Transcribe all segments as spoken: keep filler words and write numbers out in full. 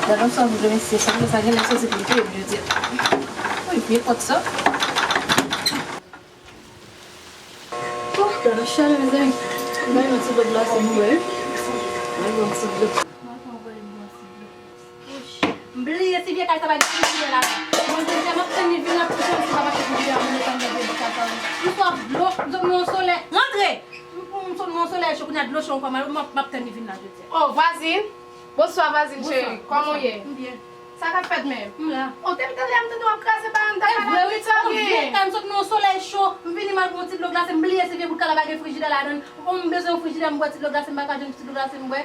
Gad yon sòs vre mesye, sa vle sa genlè soti pou l touye m, je di. Wi, vye pòt sa. Oh, gad yon chalè, mezanmi. Bay yon ti dlo glase m bwè. Bay yon ti dlo. M bliye si vye kay sa pa gen frijidè ladan. Mwen, je di, m ap tann li vin la pou m si pa mache frijidè a, mwen tann vye bouch sa. M swaf dlo, m sot nan yon solèy. Rantre! M, m sot nan yon solèy cho, kounye a dlo cho ankò, m ap, m ap tann li vin la, je di. Oh, vwazin! Bonswa, vwazin cheri. Kòman w ye? M byen. Sa k ap fèt menm? M la. Oh, depi talè a m tande w ap kraze bagay anndan kay la. E vre wi, sa vye kay, m sot nan yon solèy cho, m vini m al pran yon ti dlo glase, m bliye si vye bout kay la pa gen frijidè ladan l. Bon, m bezwen yon frijidè, m bwè ti dlo glase, m pa ka jwenn ti dlo glase m bwè.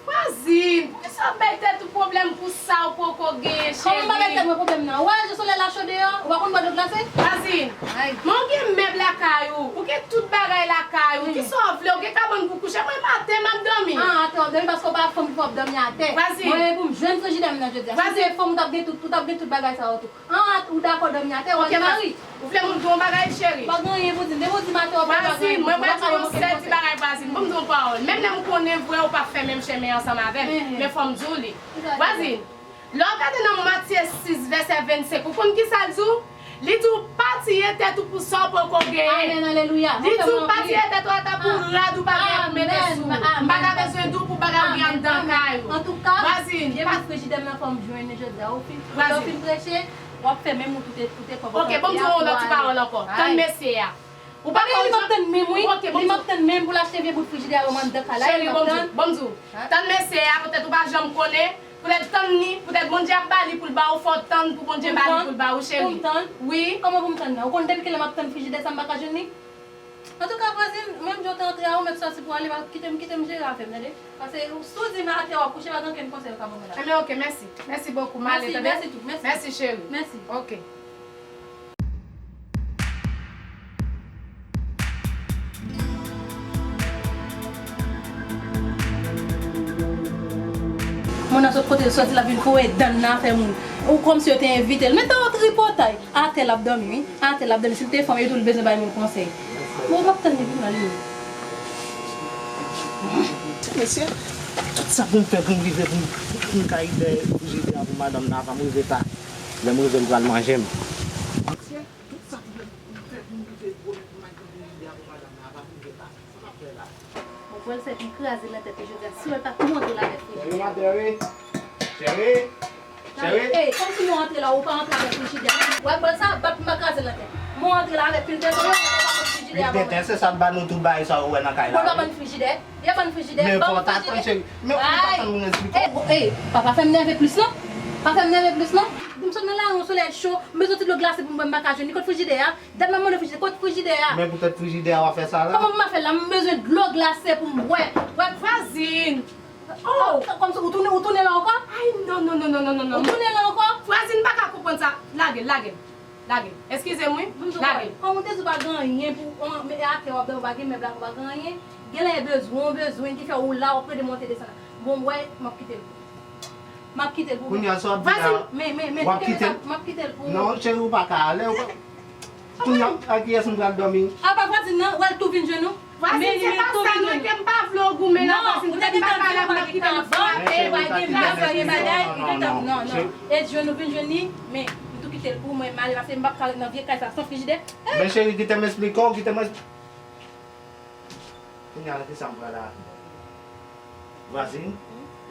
Vwazin, poukisa w ap bay tèt ou pwoblèm pou sa ou poko genyen, cheri? Kòman m pa bay tèt mwen pwoblèm nan? Ou wè jan solèy la cho deyò? Ou pa konn bwè dlo glase? Vwazin, men w gen mèb lakay ou, ou gen tout bagay lakay ou, kisa w vle? Ou gen kabann pou kouche, mwen m atè m ap dòmi. Ah, atè w ap dòmi paske w pa fanm ki fè w ap dòmi atè. Vwazin. Mwen pou m jwenn frijidè m nan jodi a. Si w te fanm ou t ap gen tout, ou t ap gen tout bagay sa yo tou. Ah, ou dakò dòmi atè, ou al mari. Ou vle m di w yon bagay, cheri? Pa gen anyen pou di m. Depi w di m atè, w ap fè bagay. Vwazin, mwen pral di w yon sèl ti bagay, vwazin. Ban m di w yon pawòl. Menm lè m konnen vre ou p ap fè menm chemen ansanm avè m, men fò m di w li. Vwazin, lè w gade nan Matye sis vèsè vennsenk, ou konn kisa l di w? Li di w pa tiye tèt ou pou sa w poko genyen. Amèn, alelouya. Li di w pa tiye tèt ou ata pou rad ou pa genyen pou mete sou ou. M pa ta bezwen di w pou bagay ou gen anndan kay ou. Antouka, vwazin, vye bout frijidè m nan fò m jwenn li jodi a. Ou fin, lè w fin preche, w ap fè menm ou tout, ou te pran. Ok, ban m di w yon lòt ti pawòl ankò. Tann mesye a. Ou pa konn li m ap tann menm, wi. Li m ap tann menm pou l achte vye bout frijidè a ban m anndan kay la. Cheri, ban m di w, ban m di w. Tann mesye a, petèt ou pa janm konnen. Poutèt tann li, poutèt Bondye ap ba li pou l ba ou, fò w tann pou Bondye ba li pou l ba ou, cheri. Pou m tann? Wi. Kòman pou m tann nan? Ou konn depi kilè m ap tann frijidè sa m pa ka jwenn li? Antouka, vwazin, menm jan w te antre a, ou mèt sòti pou w ale, pa kite m, kite m jere afè m, tande? Paske si w di m atè w ap kouche, pa gen okenn konsèy ou ka ban mwen la. Enben, ok, mèsi. Mèsi bokou, m ale, tande? Mèsi, mèsi tou, mèsi. Mèsi, cheri. Mèsi. Ok. Moun nan sot kote l soti, l ap vin foure dan l nan afè moun. Ou kòmsi yo te envite l. Men tan w tripotay. Atè l ap dòmi, wi. Atè l ap dòmi. Si l te fanm, yo di w l bezwen bay moun konsèy. Bon, m ap tann li vin la, li menm. Mesye, tout sa pou m fè pou m rive pou m, pou m ka rive frijidè a pou madanm nan avan m rive ta. Lè m rive, l pral manje m. Tout sa pou m fè pou m rive gwo men pou m al pran frijidè a pou madanm nan, apa pou m fè sa. Sa m ap fè la? Bon, bòl sa epi kraze nan tèt li jodi a. Si w wè l pa tou antre l avèk frijidè. Cheri, m atè, wi. Cheri. Cheri. Ey, kòmsi m antre la, ou pa antre avèk frijidè. W wè bòl sa, bat m pa kraze l nan tèt. M antre la avèk pil tenten, ou pa pran frijidè a ban mwen. Pil tenten, se sa k ba nou tout bagay sa ou wè nan kay la. Ou pa ban m frijidè. Yo ban m frijidè, ban m frijidè. Men fò w ta tann, cheri. Men fò w ta tann mwen esplike w. Ey, papa, fè m nève plis non. Pa fè m nève plis non. M sot nan lari yon solèy cho, m bezwen ti dlo glase pou m bwè, m pa ka jwenn li. Kot frijidè a? Dat m ap mande frijidè, kot frijidè a? Men poutèt frijidè a w ap fè sa la? Kòman pou m ap fè la? M bezwen dlo glase pou m bwè. Wè. Vwazin! Oh! Kòmsi ou tounen, ou tounen la ankò? Ay, non, non, non. Ou tounen la ankò? Vwazin, m pa ka konprann sa. Lage l, lage l. Lage l. Eskize m, wi. Lage l. Kòm ou te di w pa gen anyen pou, an, men atè w ap dòmi, ou pa gen mèb lakay, ou pa gen anyen. Genlè e bezwen w bezwen ki fè ou la, w ap plede monte desann la. Bon, m wè, m ap kite l pou ou. M ap kite l pou ou. Kounye a sa w ap di la, w ap kite l? Men, men, men, kite m sa, m ap kite l pou ou. Non, cheri, ou pa ka ale. Kounye a, ak kiyès m pral dòmi? Apa vwazin nan, w al tou vin jwenn ou. Vwazin, se pa sa non, ke m pa vle w goumen la, vwazin. Poutèt m pa ka la, m ap kite l frape, bagay, bagay, bagay. Non, non, non. E jwenn ou vin jwenn li, men m tou kite l pou mwen, m ale, paske m p ap ka ret nan vye kay sa san frijidè. Men cheri, kite m esplike w, kite m es- Kounye a, kisa m pral la? Vwazin?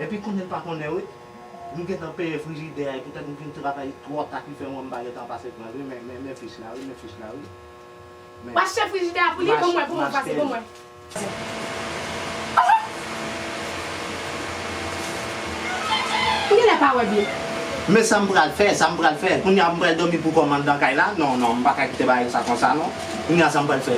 Epi konnen l pa konnen, wi. M gentan peye frijidè a, e poutèt m fin travay twò ta ki fè mwen m pa gentan pase pran l, wi. Men, men, men fich la, wi, men fich la, wi. W achte frijidè a pou li? Ban mwen, ban mwen, vwazin, ban mwen. M genlè pa wè byen. Men sa m pral fè, sa m pral fè. Kounye a m pral dòmi pou kò m anndan kay la? Non, non, m pa ka kite bagay sa konsa, non. Kounye a sa m pral fè.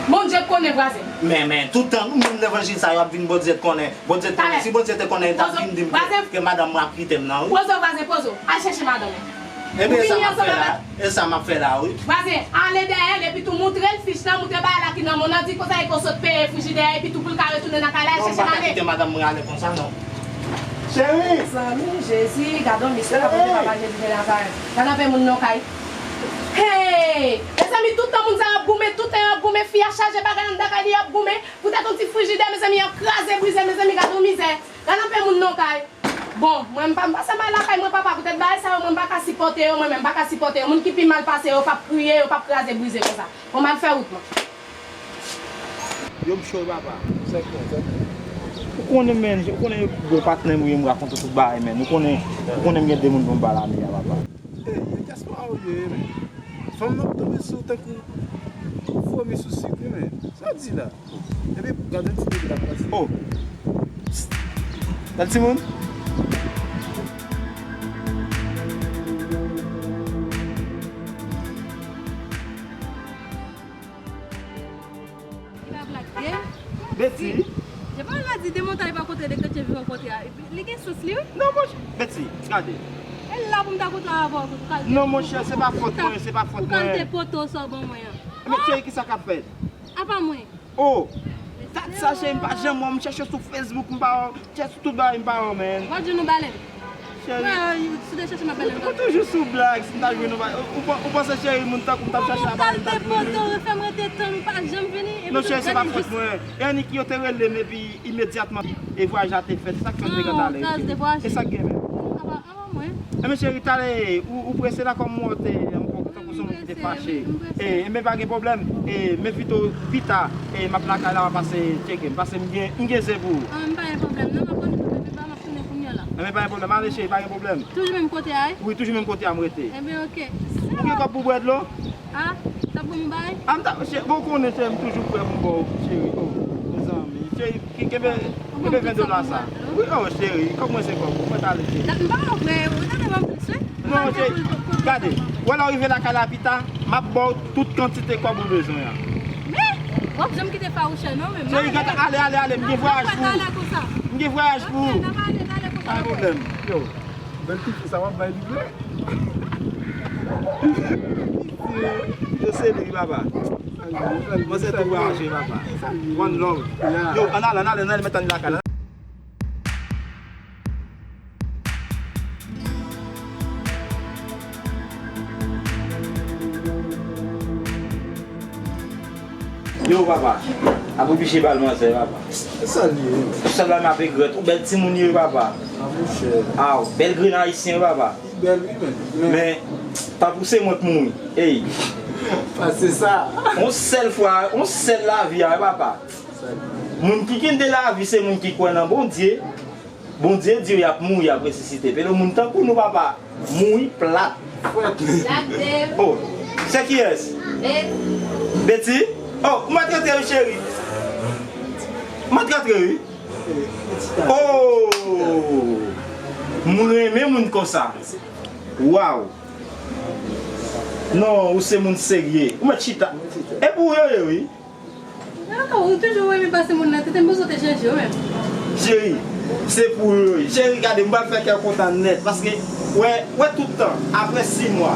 Bondye konnen, vwazen. Men, men, tout tan, moun levanjil sa yo ap vin Bondye t konnen. Bondye t konnen. Si Bondye te konnen, li t ap vin di m ke, ke madanm mwen ap kite m nan, wi. Poze w, vwazen, poze w. Al chèche madanm ou. Ebyen, e sa m ap fè la. E sa m ap fè la, wi. Vwazen, ale dèyè l, epi tou moutre l fich la, moutre bagay la ki nan men w nan, di konsa e ke w sot peye frijidè a, epi tou pou l ka retounen nan kay la, al chèche l ale. Non, m pa ka kite madanm mwen ale konsa, non. Cheri! Mezanmi, Jezi, gad on mesye k ap monte papa Jezi gen lakay. Gad anpè moun nan kay. Hey! Mezanmi, tout tan moun sa yo ap goumen, tout tan yo ap goumen, fi a chaje bagay anndan kay li, y ap goumen. Poutèt on ti frijidè, mezanmi, y ap kraze, brize, mezanmi, gad on mizè. Gad anpè moun nan kay. Bon, mwen m pa, m pase mal lakay mwen papa, poutèt bagay sa yo, mwen m pa ka sipòte yo, mwen menm m pa ka sipòte yo. Moun ki pi mal pase yo p ap kriye, yo p ap kraze brize konsa. Bon, m al fè wout mwen. Yo, m cho, papa. Ou konnen, men, ou konnen, gwo patnè m, wi, m rakonte tout bagay, men. Ou konnen, ou konnen m gen de moun pou m pale a, men, papa. Ey, e dyaspora ou ye, men. Fanm nan ap tonbe sou ou tankou fomi sou sik, wi, men. Sa w di la? Epi, gade yon ti bebe k ap pase. Oh! Psst! Gade timoun! Li pa blak, vye. Betty. Jan pa la di, de montay pa kontre, de kretyen vivan kontre a. Epi, li gen sans li, wi. Non, monchè. Betty, gade. E la pou m ta kontre avè w, pou kalite. Non, monchè, se pa fòt mwen, se pa fòt mwen. Pou kalite poto sa w ban mwen an. Men cheri, kisa k ap fèt? Apa mwen. Oh! Dat sa, cheri, m pa janm wè w, m chèche w sou Facebook, m pa wè w, m chèche sou tout bagay, m pa wè w, men. Ou pa di nou bale m? Cheri. Mwen, si w te chèche m ap bale m. Ou toujou sou blag, si m ta jwenn ou, ou, ou, ou panse cheri, moun tankou m t ap chèche a bale m t ap jwenn li? Kalite poto, ou fè m rete tan, m pa janm vini, epi tou gade jis. Non, cheri, se pa fòt mwen. E annik yo te rele m, epi imedyatman, e vwayaj la te fèt, se sa k fè m te gentan ale. E sa k gen menm? Apa, apa mwen. Enben cheri, talè, ou, ou prese la kòm mwen te, tankou se yon moun ki te fache. E, enben pa gen pwoblèm. E, men pito, pita, e, m ap lakay la, m ap pase tcheke m. Pase m gen, m gen ze pou ou. Ah, m pa gen pwoblèm, non, m ap konn kote pi ba, m ap tounen kounye a la. Enben pa gen pwoblèm, ale cheri, pa gen pwoblèm. Toujou menm kote a, wi? Wi, toujou menm kote a m rete. Enben, oke. Ou gen kòb pou bwè dlo? Ah, t ap ban m yon bagay? Ah, m ta, chè, bon, ou konnen, chè, m toujou prè pou ba w, cheri. Oh, mezanmi, cheri, ki, kenbe, kenbe ven dola sa. Wi, oh, cheri, kòb mwen se kòb ou, mwen t ale, cheri. Dat m pa wè, ou tande ban m plis, wi. Non, cheri, gade, wè lè w rive lakay la pita, m ap ba w tout kantite kòb ou bezwen an. Men, w ap janm kite fawouchè, non, men. Cheri, gade, ale, ale, ale, m gen vwayaj pou ou. M gen vwayaj pou ou. Oke, n ap ale, n ale konsa. Pa gen pwoblèm. Yo. Bèl ti fi sa w ap bay li vre. Yo se li wi papa. Mwen se tou raje papa. One love. Yo, ann ale, ann ale, ann ale, mèt ann lakay la. Yo, papa, ap oblije ba l manzè, papa. E sa l ye? Sèl la m ap regrèt. Ou bèl timoun ye, papa. A, monchè. Aw, bèl grenn ayisyen, papa. Li bèl, wi, men. Men, pa pouse mwen k mouri. Ey. Pase sa. On sèl fwa, on sèl lavi a, wi, papa. Sa l ye? Moun ki gen de lavi, se moun ki kwè nan Bondye. Bondye di yo y ap mouri, y ap resisite. Pelo moun tankou nou, papa, mouri plat. Plat, Dave. Oh, se kiyès? Betty. Betty? Oh, ou mèt rantre wi, cheri. Ou mèt rantre wi. Oh! Mwen renmen moun konsa. Waw. Non, ou se moun serye. Ou mèt chita. E pou ou yo ye wi. Ah, ou toujou renmen pase moun nan tete, m bezwen te chanje w menm. Cheri, se pou ou yo ye. Cheri, gade, m pral fè kè w kontan nèt. Paske, wè, wè tout tan, apre sis mwa,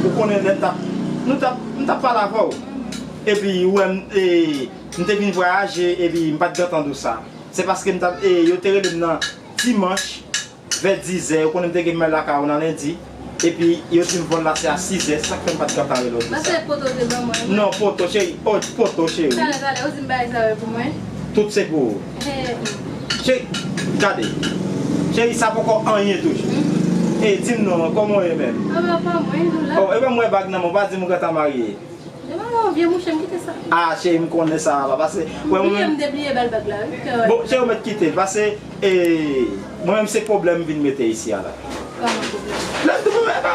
ou konnen lè n t ap, nou t ap, m t ap pale avè w. Epi, ou wè, m, e, m te vin vwayaje, epi m pa t gentan di w sa. Se paske m t ap, e, yo te rele m nan dimanch, vè dizè, ou konnen m te gen m al lakay ou nan lendi, epi yo di m vòl la se a sizè, se sa k fè m pa t gentan rele w di sa. Pase poto w te ban mwen. Non, poto, cheri, oh, poto, cheri. Talè, talè, ou di m bagay sa yo pou mwen? Tout se pou ou. Cheri, gade. Cheri, sa poko anyen toujou. E, di m non, kòman w ye menm? Anba pa mwen, nou la. Oh, e ban mwen bag nan men w, pa di m ou gentan marye. Devan yon vye mouche, m kite sa. Ah, cheri, m konnen sa va pase. Ou bliye, m te bliye ba l bag la, wi. Bon, cheri, ou mèt kite l pase. E, mwen menm se pwoblèm m vin mete isi a la. Kòman pwoblèm? Lè m di pwoblèm, epa,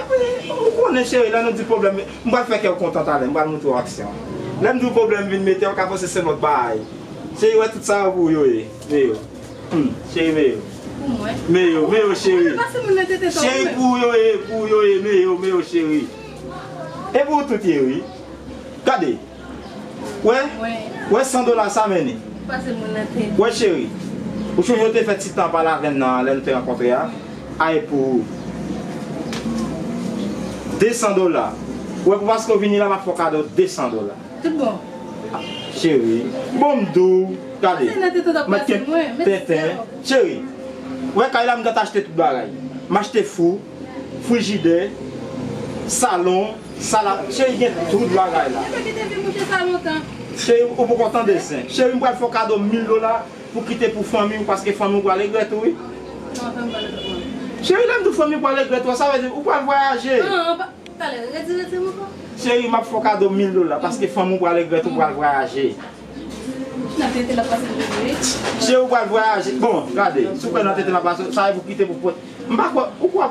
ou konnen, cheri, lè nou di pwoblèm, m pral fè kè w kontan talè, m pral montre w aksyon. Lè m di w pwoblèm m vin mete, w ka panse se lòt bagay. Cheri, wè tout sa yo pou ou yo ye. Men yo. Hmm, cheri, men yo. Pou mwen? Men yo, men yo, cheri. Cheri, pou ou yo ye, pou ou yo ye, men yo, men yo, cheri. E pou ou tout ye, wi. Gade. Wè? Wè san dola sa mennen. Pase moun nan tèt. Wè cheri. Ou chonje w te fè ti tan pale avè m nan lè nou te rankontre a. A e pou ou. De san dola. Wè pou paske w vini la m ap fè w kado de san dola. Tout bon. Cheri. Bon m di w. Gade. Pase nan tèt ou t ap pase mwen. Tenten. Cheri. Wè kay la m gentan achte tout bagay. M achte fou. Frijidè, salon, sal a, cheri gen tout bagay la. Cheri, ou poko tande zen. Cheri, m pral fè w kado mil dola pou kite pou fanmi w, paske fanmi w pral regrèt ou, wi. Non, fanmi m pral regrèt mwen. Cheri, lè m di w fanmi w pral regrèt ou, sa vle di ou pral vwayaje. An, an, pa, talè, retire, retire m ankò. Cheri, m ap fè w kado mil dola, paske fanmi w pral regrèt ou pral vwayaje. N ap tete l ap pase pou vre. Cheri, ou pral vwayaje. Bon, gade, si w kwè nan tete l ap pase, sa e pou kite pou pot. M pa kwè, ou kwè,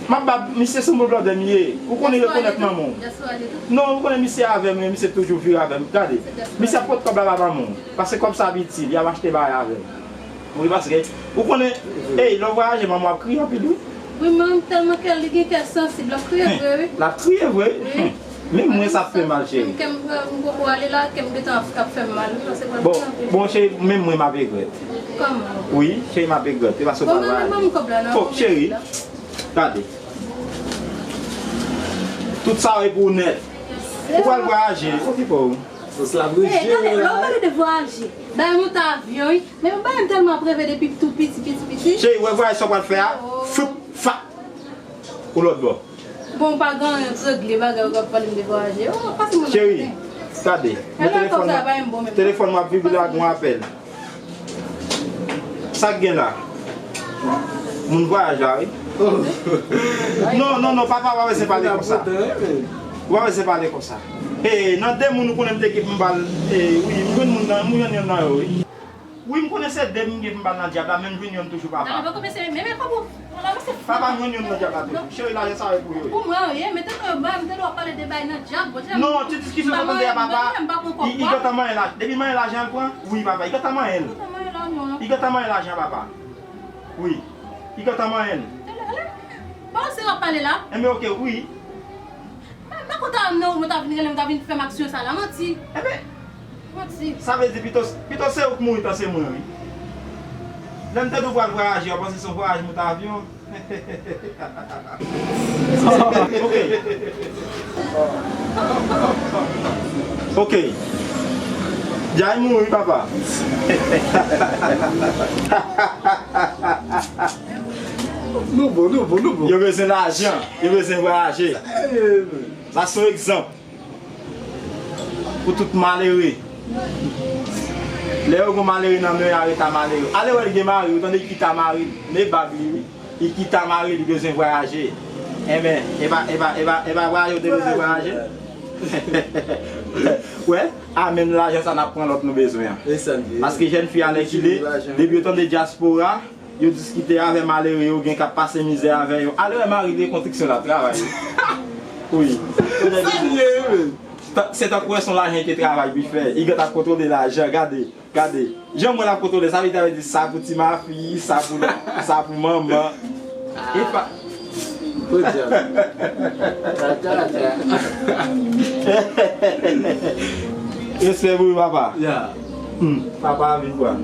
m ap ba misye sanble blòdè m ye. Ou konnen rekonèt manman w. Non, ou konnen misye avè m, misye toujou vire avè m. Gade, misye ap pot kòb la ba manman w. Paske kòb sa ap itil, y ap achte bagay avè l. Wi, paske, ou konnen, ey, lè w vwayaje, manman w ap kriye anpil, wi. Wi, men tèlman kè li gen kè sansib, l ap kriye vre, wi. L ap kriye vre? Wi. Menm mwen, sa ap fè mal, cheri. Menm kè m, m poko ale la, kè m gentan ap, ap fè m mal, wi, paske pral bon, kriye anpil. Bon, cheri, menm mwen, m ap regrèt. Kòman? Wi, cheri, m ap regrèt. Se paske w pral vwayaje. Bon, men, men, men, men, kòb la, non. Fò, cheri, gade. Tout sa e pou ou nèt. Ou pral vwayaje, okipe w. Sòs la branche. Ey, talè, lè w pale de vwayaje, bay mont avyon, wi. Men bagay m tèlman ap reve depi tou piti, piti, piti. Cheri, wè vwayaj sa w pral fè a? Oh. Foup, fap. Ou lòt bò. Bon, ou pa gen anyen k regle bagay ou k ap pale m de vwayaje. Oh, pase mwen. Cheri, gade. Men telefòn mwen, telefòn mwen ap vibre la, gon apèl. Sa k gen la? Moun vwayaj la, wi. Non, non, non, papa, pa bezwen pale konsa. Ou pa bezwen pale konsa. E, nan de moun ou konnen m te gen pou m ba l, e, wi, m jwenn moun nan, m jwenn yonn nan yo, wi. Wi, m konnen se de m gen pou m ba l nan dyab la, men m jwenn yonn toujou, papa. Nan, men poko pese, men, men kòb ou, la, men se fou. Papa, m jwenn yonn nan dyab la toujou. Cheri, lajan sa yo pou yo. Pou mwen, wi, men tande yo ba m, tande w ap pale de bay nan dyab, bon, dyab. Non, ti diskisyon sa tande a, papa. M pa pran kòb, i, i gentan manyen la. Depi manyen lajan l pran, wi, papa, i gentan manyen l. I gentan manyen la, non. I gentan manyen lajan, papa. Wi. I gentan manyen l. Tande, ale. Bon, se w ap pale la. Enben, oke, wi. Mwen kontan non, mwen ta vin rele, mwen ta vin fè m aksyon sa la, manti. Enben, manti. Sa vle di pito, pito se ou k mouri pase mwen, wi. Lè m te di w pral vwayaje, w panse se yon vwayaj mont avyon? Ok. Ok. Jay mouri, papa. Nou bon, nou bon, nou bon. Yo bezwen lajan, yo bezwen vwayaje. Sa se yon egzanp pou tout malere. Lè yo gon malere nan men, areta malere. Ale wè l gen mari, ou tande, i kite mari l. Men bag li, wi. I kite mari l, li bezwen vwayaje. Enben, e pa, e pa, e pa, e pa vwayaje, ou te bezwen vwayaje? Wè, a menm lajan sa n ap pran lòt nou bezwen an. Paske jèn fi alèkile, depi yo tande dyaspora, yo diskite avè malere yo, gen k ap pase mizè avè yo. Ale wè mari rekonstriksyon la travay. Wi. Sa l ye, wi. Se tankou wè se yon lajan li te travay pou l fè. Li gentan ap kontwole lajan, gade, gade. Jan mwen l ap kontwole, sa vle di, sa pou ti mafi, sa pou, sa pou manman. E pa. Podyab. Respè pou ou, papa. Ya. Hmm. Papa a vin pran.